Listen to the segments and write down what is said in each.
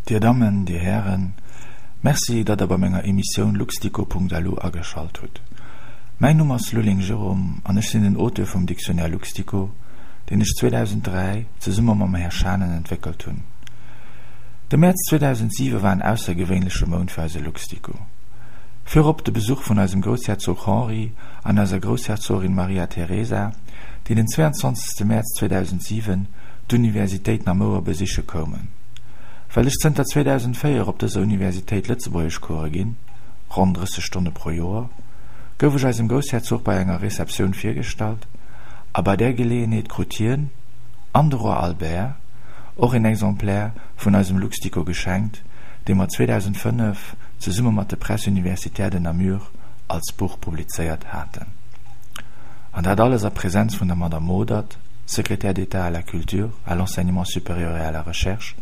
Dir Dammen, Dir Hären, Merci, datt Der bei menger Emissioun Luxdico.lu ageschalt hutt. Mäin Numm ass Lulling Jérôme an ech sinn den Auteur vum Dictionnaire Luxdico, deen ech 2003 zesumme mam Här Schanen entwéckelt hunn. De Mäerz 2007 war en aussergewéinleche Mount fir eise Luxdico. Virop de Besuch vun eisem Groussherzog Henri an eiser Groussherzogin Maria Teresa, déi den 22. Mäerz 2007 d'Universitéit Namouer besiche koumen. Well ech zënter 2004 op dëser Universitéit Lëtzebuergeschcourse ginn, ronn 30 Stonne pro Joer, gouf ech eisem Groussherzog bei enger Receptioun virgestallt a bei där Geleeënheet krut hien an de Roi Albert och een Exemplaire vun eisem Luxdico geschenkt, dee mer 2005 zesumme mat de Presses universitaires de Namur als Buch publizéiert haten. An dat alles a Präsenz vun der Madame Modert, Secrétaire d'État à la Culture, à l'Enseignement supérieur et à la Recherche,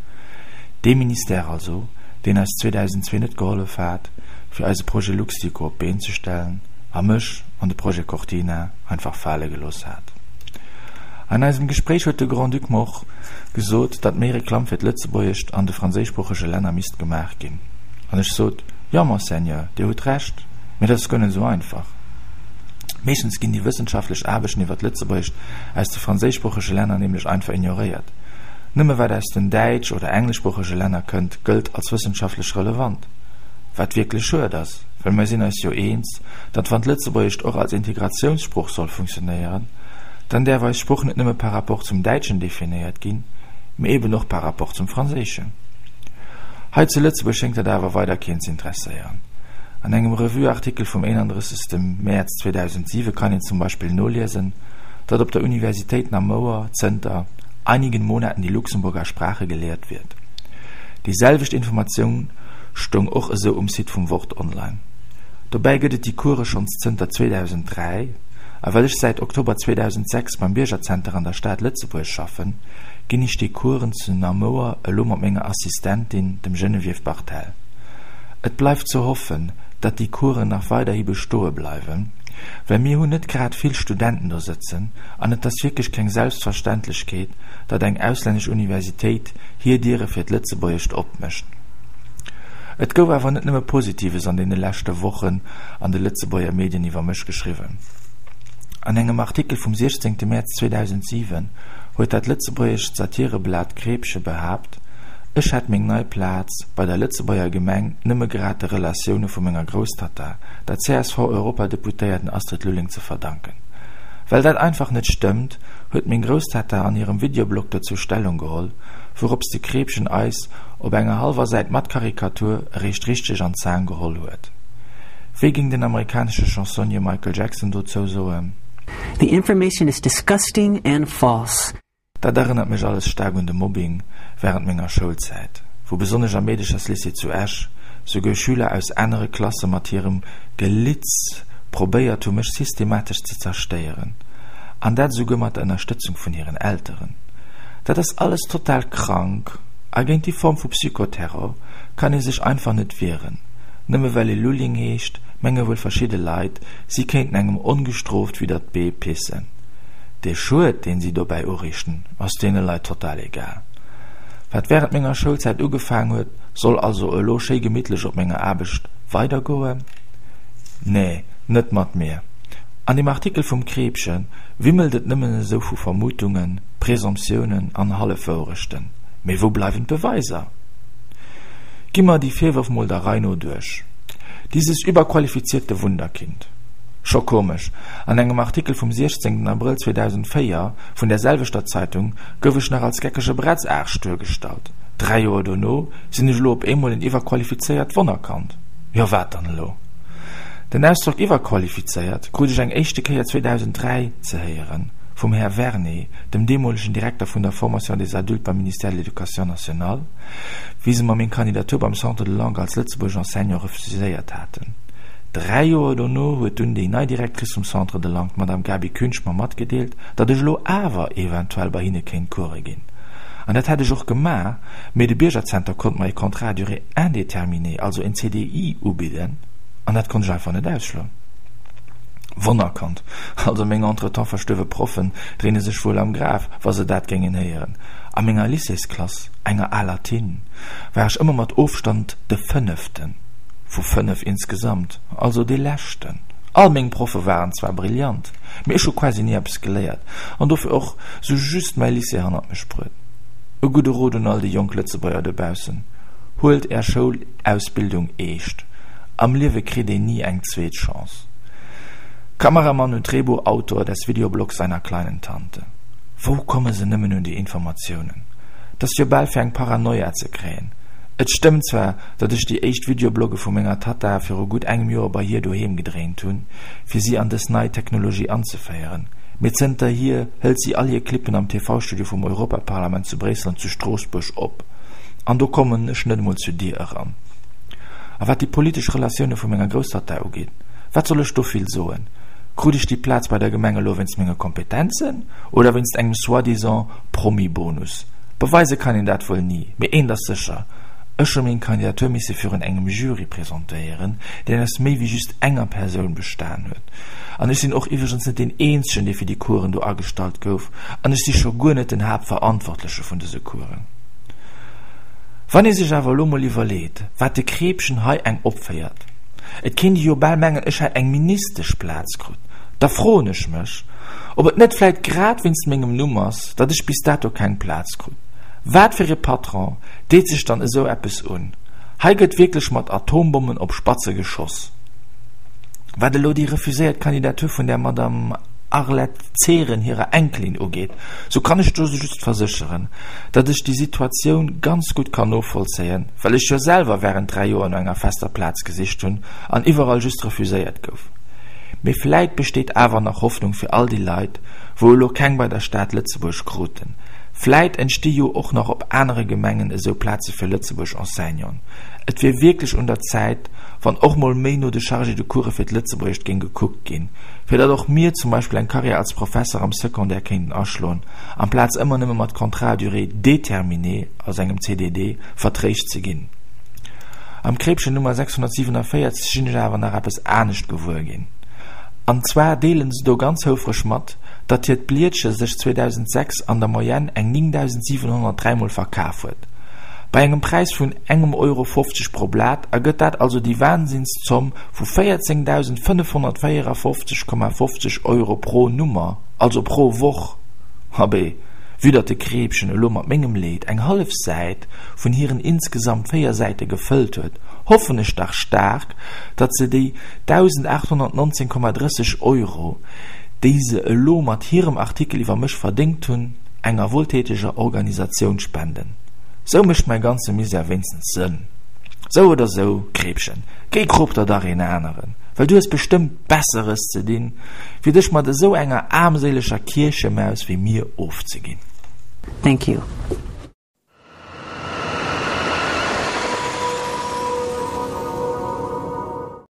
dee Ministère also, deen eis 2002 net gehollef hat, fir eise Projet Luxdico op d'Been ze stellen a mech an de Projet Cortina einfach fale gelooss hat. An eisem Gespréich huet de Grand-Duc mer och gesot, datt méi Reklamm fir d'Lëtzebuergescht an de franséischsproochege Länner misst gemaach ginn. An ech sot, Jo, Monseigneur, Dir hutt Recht, mee dat ass guer net esou einfach. Meeschtens ginn déi wëssenschaftlech Aarbechten iwwer d'Lëtzebuergescht aus de franséischsproochege Länner nämlech einfach ignoréiert. Nëmme wat aus den däitsch oder engleschsproochege Länner kënnt, gëllt als wëssenschaftlech relevant. Wat wierklech schued ass, well mer sinn eis jo eens, datt wann d'Lëtzebuergescht och als Integratiounssprooch soll funktionéieren, dann däerf eis Sprooch net nëmme par rapport zum Däitschen definéiert ginn, mee eben och par rapport zum Franséischen. Hei zu Lëtzebuerg schéngt dat awer weider keen z'interesséieren. An engem Revue-Artikel vum 31. Mäerz 2007 kann een zum Beispill noliesen, datt op der Universitéit Namouer zënter einigen Monaten die Luxemburger Sprache gelehrt wird. Déi selwecht Informatioun stoung och esou um Site vum Wort Online. Dobäi gëtt et déi Course schonns zënter 2003, a well ech säit Oktober 2006 beim Biergerzenter an der Stad Lëtzebuerg schaffen, ginn ech déi Coursen zu Namouer elo mat menger Assistentin, dem Geneviève Barthel. Et bleift ze hoffen, datt déi Coursen nach weiderhi bestoe bleiwen, well mir hunn net grad vill Studenten do sëtzen an et ass wierklech keng Selbstverständlechkeet, datt eng auslännesch Universitéit hir Diere fir d'Lëtzebuergescht opmécht. Et gouf awer net nëmme Positives an deene leschte Wochen an de Lëtzebuerger Medien iwwer mech geschriwwen. An engem Artikel vum 16. Mäerz 2007 huet dat lëtzebuergescht Satireblat Kreepche behaapt, ech hätt meng nei Plaz bei der Lëtzebuerger Gemeng nëmme grad de Relatioune vu menger Grousstatta, der CSV-Europadeputéierten Astrid Lulling ze verdanken. Well dat einfach net stëmmt, huet meng Grousstatta an hirem Videoblog dozou Stellung geholl, wourops de Kreepchen eis op enger hallwer Säit mat Karikatur eréischt richteg an d'Zaang geholl huet. Wéi géing den amerikanesche Chansonnier Michael Jackson dozou soen? The information is disgusting and false. Dat erënnert mech alles staark un de Mobbing wärend menger Schoulzäit, wou besonnesch am Meedecherslycée zu Esch souguer Schüler aus anere Klasse mat hirem Gelitz probéiert hu mech systematesch ze zerstéieren, an dat esouguer mat der Ënnerstëtzung vun hiren Elteren. Dat ass alles total krank a géint déi Form vu Psychoterror kann ee sech einfach net wieren. Nëmme well ee Lulling heescht, menge wuel verschidde Leit, si kéinten engem ongestrooft widder d'Bee pissen. De Schued, deen si dobäi uriichten, ass deene Leit total egal. Wat wärend menger Schoulzäit ugefaang huet, soll also elo schéi gemittlech op menger Aarbecht weidergoen? Nee, net mat mir. An deem Artikel vum Kreepche wimmelt et nëmmen esou vu Vermutungen, Présomptiounen an Hallefwourechten. Mee wou bleiwen d'Beweiser? Gi mer déi Virwërf mol der Rei no duerch. Dieses überqualifizierte Wunderkind. Scho komesch, an engem Artikel vum 16 Abrëll 2004 vun där selwechter Zeitung gouf ech nach als geckege Bretzaarsch duergestallt. 3 Joer dono sinn ech elo op eemol en iwwerqualifizéiert Wonnerkand. Jo wat dann elo? Den Ausdrock iwwerqualifizéiert krut ech eng éischte Kéier 2003 ze héieren, vum Här Vernet, dem deemolegen Direkter vun der Formation des adultes beim Ministère de l'Éducation nationale, wéi se mer meng Kandidatur beim Centre de langue als lëtzebuergesch Enseignant refuséiert haten. Dräi Joer dono huet dunn déi nei Directrice vum Centre de langue, d'Madame Gaby Künsch, mer matgedeelt, datt ech elo awer eventuell bei hinne kéint Course ginn. An dat hätt ech och gemaach, mee de Biergerzenter konnt mer e Contrat à durée indéterminée, also en CDI, ubidden, an dat konnt ech einfach net ausschloen. Wonnerkand, also meng entretemps verstuerwe Proffen dréine sech wuel am Graf, wa se dat géingen héieren. A menger Lycéesklass, enger aler Tinn, war ech ëmmer mat Ofstand de Fënneften, vu 5 insgesamt, also dee Leschten. All meng Proffe waren zwar brillant, mee ech hu quasi ni eppes geléiert an dofir och sou just mäi Lycée hannert mech bruet. E gudde Rot un all déi jonk Lëtzebuerger dobaussen, Huelt är Schoulausbildung eescht, am Liewe kritt een ni eng zweet Chance. Kameramann und Drehbuchautor des Videoblogs seiner kleinen Tante. Wou komme se nëmmen un déi Informatiounen? 't ass jo bal fir eng Paranoia ze kréien. Et stëmmt zwar, datt ech déi éischt Videoblogge vu menger Tatta viru gutt engem Joer bei hir doheem gedréint hunn, fir si an dës nei Technologie anzeféieren, mee zënterhier hëlt si all hir Clippen am TV-Studio vum Europaparlament zu Bréissel an zu Stroossbuerg op. An do kommen ech net emol zu dir eran. A wat déi politesch Relatioune vu menger Grousstatta ugeet, wat soll ech do vill soen? Krut ech déi Plaz bei der Gemeng elo wéinst menge Kompetenzen oder wéinst engem soi-disant Promi-Bonus? Beweise kann een dat wuel ni, mee eent ass sécher, Ech hu meng Kandidatur misse virun engem Jury presentéieren, deen aus méi wéi just enger Persoun bestan huet. An ech sinn och iwwregens net deen eenzegen, dee fir déi Coursen do agestallt gouf, an ech si scho guer net den Haaptverantwortleche vun dëse Coursen. Wann ee sech awer elo mol iwwerleet, wat de Kreepchen hei eng opféiert, et kéint ee jo bal mengen, ech hätt eng Ministeschplaz krut, da froen ech mech, ob et net vläit grad wéinst mengem Numm ass, datt ech bis dato keng Plaz krut. Wat fir e Patron deet sech dann esou eppes un? Hei gëtt wierklech mat Atombommen op Spatze geschoss. Wat elo déi refuséiert Kandidatur vun där Madame Arlette Zehren hirer Enkelin ugeet, sou kann ech do just versécheren, datt ech déi Situatioun ganz gutt kann novollzéien, well ech jo selwer wärend 3 Joer no enger fester Plaz gesicht hunn an iwwerall just refuséiert gouf. Mee vläit besteet awer nach Hoffnung fir all déi Leit, wou elo keng bei der Stad Lëtzebuerg kruten. Vläit entsti jo och nach op anere Gemengen esou Plaze fir Lëtzebuerg Enseignanten. Et wier wierklech un der Zäit, wann och mol méi no de Chargés de course fir d'Lëtzebuergescht géing gekuckt ginn, fir datt och mir zum Beispill eng Carrière als Professer am Secondaire kéinten aschloen, amplaz ëmmer nëmme mat Contrat à durée déterminée, also engem CDD, vertréischt ze ginn. Am Kreepchen Nummer 647 sinn ech awer nach eppes anescht gewuer ginn. An zwar deelen se do ganz houfreg mat, datt hiert Blietche sech 2006 an der Moyenne eng 9.703 mol verkaf huet. Bei engem Präis vun engem Euro 50 pro Blat ergëtt dat also déi Wahnsinnszomm vu 14.554,50 Euro pro Nummer, also pro Woch. Abee, vue datt de Kreepchen elo mat mengem Leed eng hallef Säit vun hiren insgesamt 4 Säite gefëllt huet, hoffen ech dach staark, datt se déi 1.819,30 Euro, déi se elo mat hirem Artikel iwwer mech verdéngt hunn, enger wohltäteger Organisatioun spenden. Sou mécht mäi ganze Misär wéinstens Sënn. Sou oder sou, Kreepchen, géi krop der dach een aneren, well du hues bestëmmt Besseres ze dinn, wéi dech mat esou enger aarmséileger Kierchemaus wéi mir ofzeginn. Thank you.